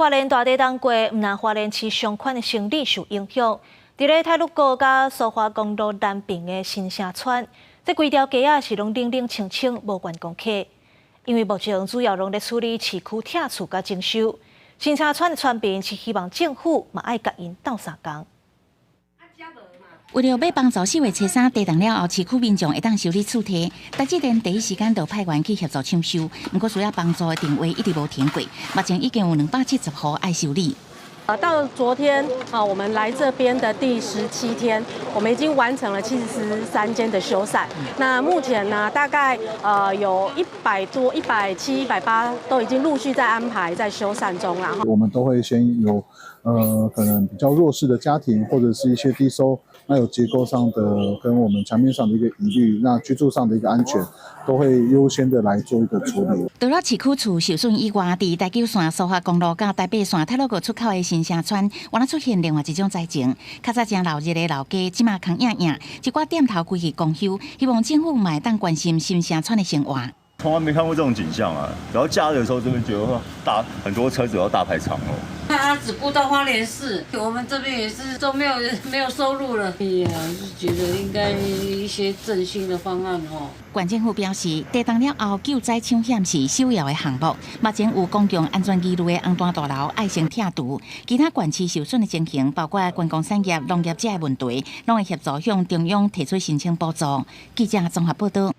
花蓮大地震過，毋但花蓮市商圈的生理受影響，佇咧太魯閣佮蘇花公路南爿的新城村，這規條街仔是攏冷冷清清，無觀光客。因為目前主要攏咧處理市區拆厝佮整修，新城村的村民是希望政府嘛愛共𪜶鬥相共。為著欲幫助4月初3地震了後，市區民眾會當修理厝體，台積電第一時間就派員去協助搶修。毋過需要幫助的電話一直無停過，目前已經有270戶愛修理。到昨天啊，我們來這邊的第17天，我們已經完成了73間的修繕。那目前呢，大概有100多、170、180都已經陸續在安排在修繕中啦。我們都會先有可能比較弱勢的家庭，或者是一些低收，那有結構上的跟我們牆面上的一個疑慮，那居住上的一個安全，都會優先的來做一個處理。除了市區厝受損以外，佇台九線蘇花公路佮台八線太魯閣出口的新城村，原來出現另外一種災情。較早誠鬧熱的老街，這馬空影影，一寡店頭規氣公休，希望政府嘛會當關心新城村的生活。從來沒看過這種景象啊！然後假日的時候，這邊覺得大很多車子要大排長龍。他只顧到花蓮市，我們這邊也是都沒有收入了。哎呀，是覺得應該一些振興的方案哦。縣政府表示，地震了後救災搶險是首要的項目。目前有公共安全疑慮的紅單大樓愛先拆除，其他縣市受損的情形，包括觀光產業、農業這的問題，攏會協助向中央提出申請補助。記者綜合報道。